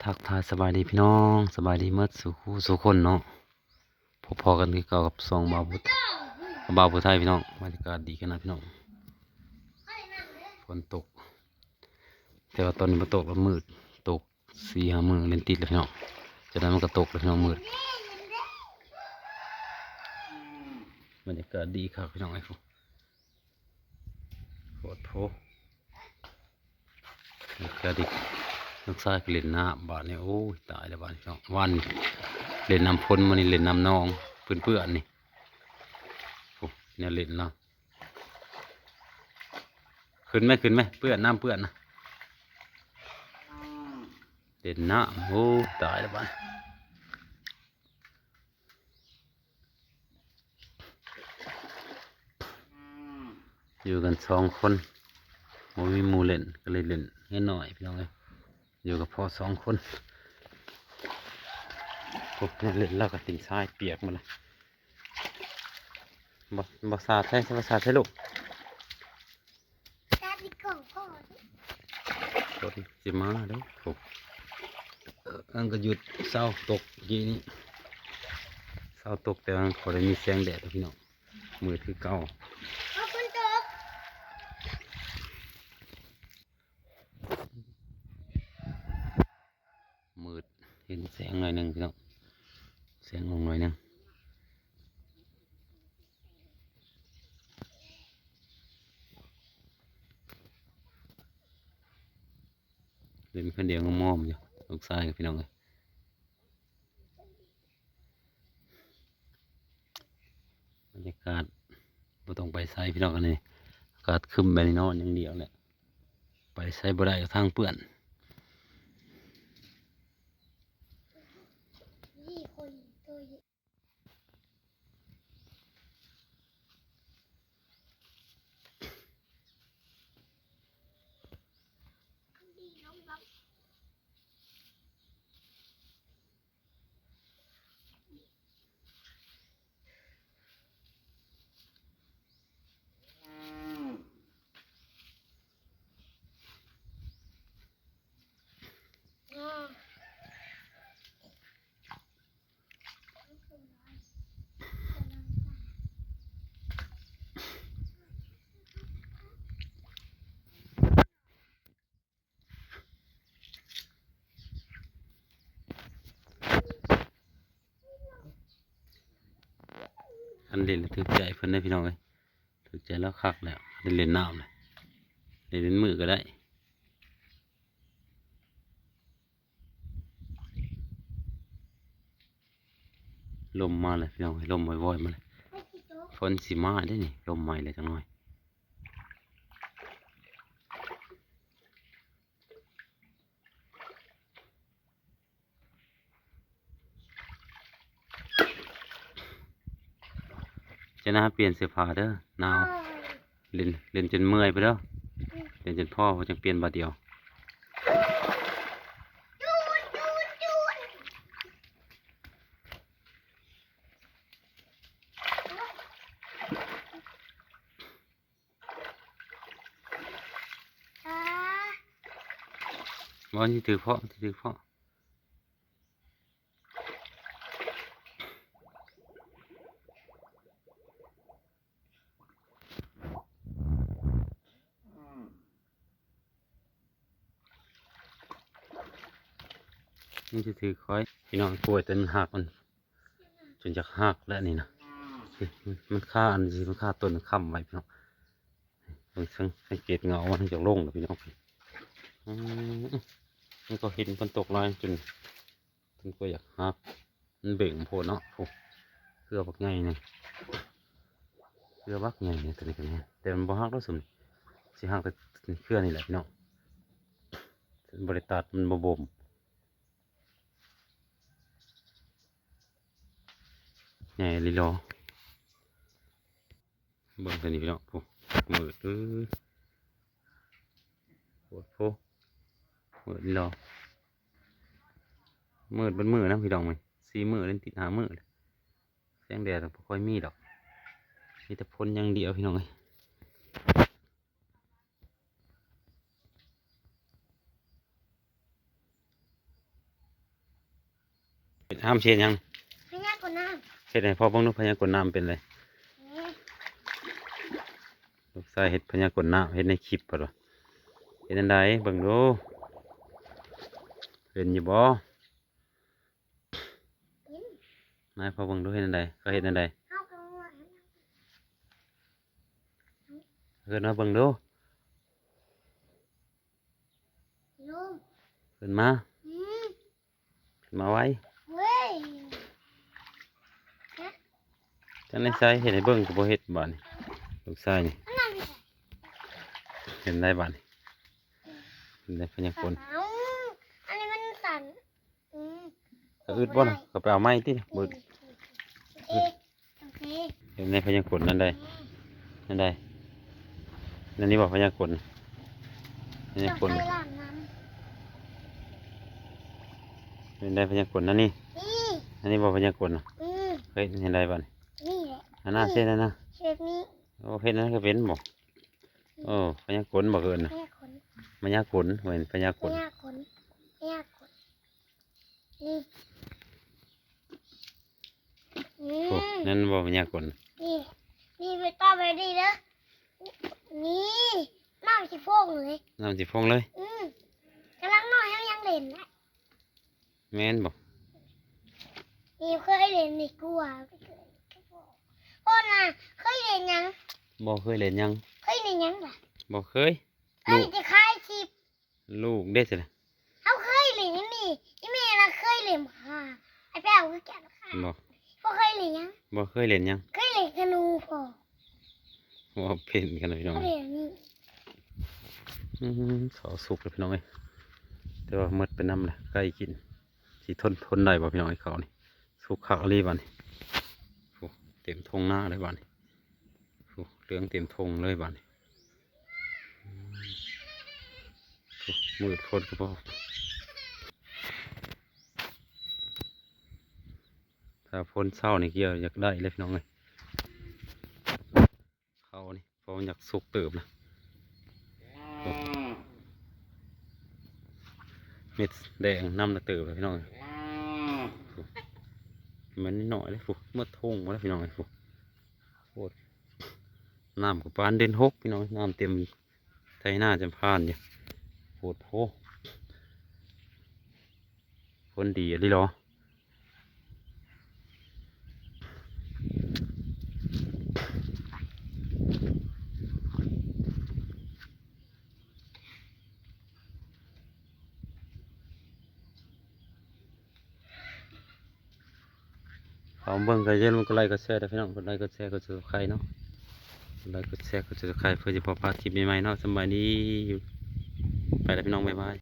ທັກທາຍສະບາຍດີພີ່ນ້ອງ ສະບາຍດີໝົດສູ່ຄູ່ສູ່ຄົນເນາະ. ພົບພໍ້ກັນຄືເກົ່າກັບຊ່ອງບ່າວຜູ້ ບ່າວຜູ້ໄທພີ່ນ້ອງ. ບັນຍາກາດດີຂະໜາດພີ່ນ້ອງ ຝົນຕົກ ແຕ່ວ່າຕອນນີ້ບໍ່ຕົກແລ້ວ ມືດ ຕົກສີ່ຫ້າມື້ເລັ້ນຕິດແລ້ວພີ່ນ້ອງ. ຈາກນັ້ນມັນກໍຕົກແລ້ວພີ່ນ້ອງ ມືດ. ບັນຍາກາດດີຄັກພີ່ນ້ອງເອີຍ ໂພດໂພ. ກະດິກ ລູກຊາຍກໍຫຼິ້ນນ້ຳບາດນີ້ ໂອ້ຍ ຕາຍແລ້ວບາດນີ້ເນາະ. ວານນີ້ຫຼິ້ນນ້ຳຝົນ ມື້ນີ້ຫຼິ້ນນ້ຳໜອງເປື້ອນໆນີ້. ໂອ້ ແນວຫຼິ້ນລາວ. ຂຶ້ນໄໝ ຂຶ້ນໄໝ ເປື້ອນ ນ້ຳເປື້ອນນະ. ຫຼິ້ນນ້ຳ ໂອ້ ຕາຍແລ້ວບາດ. ຢູ່ກັນສອງຄົນ ບໍ່ມີໝູ່ຫຼິ້ນ ກໍເລີຍຫຼິ້ນເຮືອນນ້ອຍພີ່ນ້ອງເອີຍ. ຢູ່ກັບພໍ່ສອງຄົນ. ໂອ້ ແນວຫຼິ້ນລາວກໍຕີນຊາຍປຽກໝົດລະ. ບໍ່ ບໍ່ສາດໃສ່ ບໍ່ສາດໃສ່ລູກ. ຝົນຊິມາເດີ. ໂອ້ ອັນກໍຢຸດ ເຊົາຕົກກີ້ນີ້ ເຊົາຕົກ ແຕ່ວ່າພໍໄດ້ມີແສງແດດແລ້ວພີ່ນ້ອງ ມືດຄືເກົ່າ. ມືດ ເຫັນແສງໜ້ອຍໜຶ່ງພີ່ນ້ອງ ແສງອອກໜ້ອຍໜຶ່ງ. ເປັນຄົນດຽວງອມໆຢູ່ ລູກຊາຍກັບພີ່ນ້ອງເອີຍ. ບັນຍາກາດບໍ່ຕ້ອງໄປໃສພີ່ນ້ອງ ອັນນີ້ອາກາດຄຶ້ມແບບນີ້ ນອນຢ່າງດຽວແຫຼະ ໄປໃສບໍ່ໄດ້ ທາງເປື້ອນ. ຄັນຫຼິ້ນຖືກໃຈເພິ່ນເດ້ພີ່ນ້ອງເອີຍ ຖືກໃຈລາວຄັກແລ້ວ ໄດ້ຫຼິ້ນນ້ຳນະ ໄດ້ຫຼິ້ນມື້ກໍໄດ້. ລົມມາແລ້ວພີ່ນ້ອງເອີຍ ລົມວອຍໆມາແລ້ວ. ຝົນຊິມາເດ້ນີ້ ລົມໃໝ່ແລ້ວຈັກໜ້ອຍ. ຈະໜ້າປ່ຽນເສື້ອຜ້າເດີ ໜາວ. ຫຼິ້ນ ຫຼິ້ນຈົນເມື່ອຍພຸ້ນເດີ ຫຼິ້ນຈົນພໍ ຈັ່ງປ່ຽນບາດດຽວ. ບໍ່ ມັນຊິຖືກເພາະ ມັນຊິຖືກເພາະ. ມັນຊິຖືກຂ້ອຍ ພີ່ນ້ອງ. ກ້ວຍຕົ້ນມັນຫັກ ມັນຈົນຢາກຫັກແລ້ວນີ້ນະ. ມັນຄາອັນນີ້ ມັນຄາຕົ້ນຄ້ຳໄວ້ພີ່ນ້ອງ. ເບິ່ງ ສັງ ສັງເກດເຫງົາມັນຢາກລົງແລ້ວພີ່ນ້ອງ. ອືມ ມັນກໍເຫັນຝົນຕົກຫຼາຍຈົນ ມັນກໍຢາກຫັກ ມັນເບັ່ງໂພດເນາະ. ໂອ້ ເຄືອບັກໃຫຍ່ນີ້ ເຄືອບັກໃຫຍ່ນີ້ ຕົວນີ້ກໍແມ່ນ ແຕ່ມັນບໍ່ຫັກດອກຊຸມນີ້ ຊິຫັກແຕ່ເຄືອນີ້ແຫຼະພີ່ນ້ອງ. ບໍ່ໄດ້ຕັດ ມັນບໍ່ບົ່ມ. ໃຫຍ່ອີ່ຫຼີຫຼໍ. ເບິ່ງຕົວນີ້ພີ່ນ້ອງ ໂອ້ ມືດ ເອີ ໂອ້ໂຫ ມືດອີ່ຫຼີ ມືດເບິດມື້ນະພີ່ນ້ອງເອີຍ. ສີ່ມື້ເລີຍ ຕິດຫ້າມື້ ແສງແດດບໍ່ຄ່ອຍມີດອກ ມີແຕ່ຝົນຢ່າງດຽວພີ່ນ້ອງເອີຍ. ຫ້າມຊິເຮັດຫຍັງ? ພະຍາກົນນ້ຳ. ເຮັດໃຫ້ພໍ່ເບິ່ງດູ ພະຍາກົນນ້ຳເປັນໃດ? ນີ້ ລູກຊາຍເຮັດພະຍາກົນນ້ຳ ເຮັດໃນຄລິບເພິ່ນວ່າ. ເຮັດແນວໃດ? ເບິ່ງດູ ເປັນຢູ່ບໍ່? ເປັນ. ນາຍ ພໍ່ເບິ່ງດູ ເຮັດແນວໃດ? ເຂົາເຮັດແນວໃດ? ເຮົາກໍ ເອີ້ນມາເບິ່ງດູ. ລົງ ຂຶ້ນມາ. ອືມ ຂຶ້ນມາໄວ. ເວີຍ ຈັ່ງໃດໃສ ເຮັດໃຫ້ເບິ່ງກໍບໍ່ເຮັດບາດນີ້ ລູກຊາຍນີ້. ອັນນັ້ນ ເຫັນໄດ້ບາດນີ້ ເຫັນໄດ້ພະຍາກົນ. ເອົ້າ ອັນນີ້ມັນສັ່ນ. ອືມ ກະອຶດບໍ່ນະ ກະໄປເອົາໃໝ່ຕິ ບຶດ. ໂອເຄ ໂອເຄ ເຫັນໃນພະຍາກົນນັ້ນໃດ ອືມ ນັ້ນໃດ ນັ້ນນີ້ບໍ່ພະຍາກົນ ພະຍາກົນ ຕ້ອງໃສ່ລາບນ້ຳ. ເຫັນໃດພະຍາກົນນັ້ນນີ້ ນີ້ ອັນນີ້ບໍ່ພະຍາກົນນະ. ອືມ ເຮັດໃດບາດນີ້ ນີ້ແຫຼະ ອັນນັ້ນ ນີ້ ເຮັດນັ້ນນະ ເຮັດນີ້. ໂອ້ ເຮັດນັ້ນກໍເປັນບໍ່? ອືມ ໂອ້ ພະຍາກົນບໍ່ເອີ້ນນະ ພະຍາກົນ ມາຍາກົນ ເຫັນພະຍາກົນ ພະຍາກົນ ພະຍາກົນ. ນີ້ ອືມ ໂອ້ ນັ້ນບໍ່ພະຍາກົນ ນີ້ ນີ້ໄປຕໍ່ໄປດີເດີ. ນີ້ ນ້ຳຊິຟົງເລີຍ ນ້ຳຊິຟົງເລີຍ. ອືມ ກຳລັງນ້ອຍເຮົາຍັງເຫຼັ້ນໄດ້. ແມ່ນບໍ່? ນີ້ເຄີຍເຫຼັ້ນນີ້ກວ່າ ໂອ້ນະ ເຄີຍເຫຼັ້ນຫຍັງ? ບໍ່ເຄີຍເຫຼັ້ນຫຍັງ ເຄີຍເຫຼັ້ນຫຍັງລະ? ບໍ່ເຄີຍ. ເຄີຍແຕ່ຂາຍຄລິບ. ລູກເດ້ຊັ້ນນະ ເຮົາເຄີຍຫຼິ້ນອີ່ໝີ່ ອີ່ໝີ່ນະເຄີຍຫຼິ້ນຫາ ໄອ້ແປ້ວຄືກັນ. ບໍ່ ບໍ່ເຄີຍຫຼິ້ນຫຍັງ ບໍ່ເຄີຍຫຼິ້ນຫຍັງ ເຄີຍຫຼິ້ນຄະນູພໍ. ບໍ່ເປັນກັນພີ່ນ້ອງ. ອືມ ເຂົ້າສຸກແລ້ວພີ່ນ້ອງເອີຍ ແຕ່ວ່າໝົດໄປນຳແລ້ວ ໄກ່ກິນ ຊິທົນ ທົນໄດ້ບໍ່ພີ່ນ້ອງເອີຍ ເຂົ້ານີ້ ສຸກຄັກອີ່ຫຼີບາດນີ້. ໂອ້ ເຕັມທົ່ງນາເລີຍບາດນີ້. ໂອ້ ເຫຼືອງເຕັມທົ່ງເລີຍບາດນີ້. ໂອ້ ມືດ ຝົນກໍບໍ່ ຖ້າຝົນເຊົານີ້ກ່ຽວຢາກໄດ້ເລີຍພີ່ນ້ອງເອີຍ. ເຂົ້ານີ້ ເພາະມັນຢາກສຸກເຕີບນະ. ໂອ້ ເມັດແດງນຳນະເຕີບພີ່ນ້ອງ. ໂອ້ ມັນນ້ອຍເດ້ ໂອ້ ໝົດທົ່ງໝົດແລ້ວພີ່ນ້ອງເອີຍ. ໂອ້ ໂພດ ນ້ຳກໍປານເດືອນຫົກພີ່ນ້ອງ ນ້ຳເຕັມໄຖນາຈຳພານຢູ່. ໂພດໂພ ຜົນດີອີ່ຫຼີເນາະ. ເຂົ້າມາເບິ່ງກໍຢ່າລືມກົດໄລກົດແຊເດີພີ່ນ້ອງ ກົດໄລກົດແຊ ກົດ Subscribe ເນາະ ກົດໄລກົດແຊ ກົດ Subscribe ເພື່ອຈະບໍ່ພາດຄລິບໃໝ່ໆເນາະ. ສະບາຍດີ ໄປແລ້ວພີ່ນ້ອງ ບາຍບາຍ.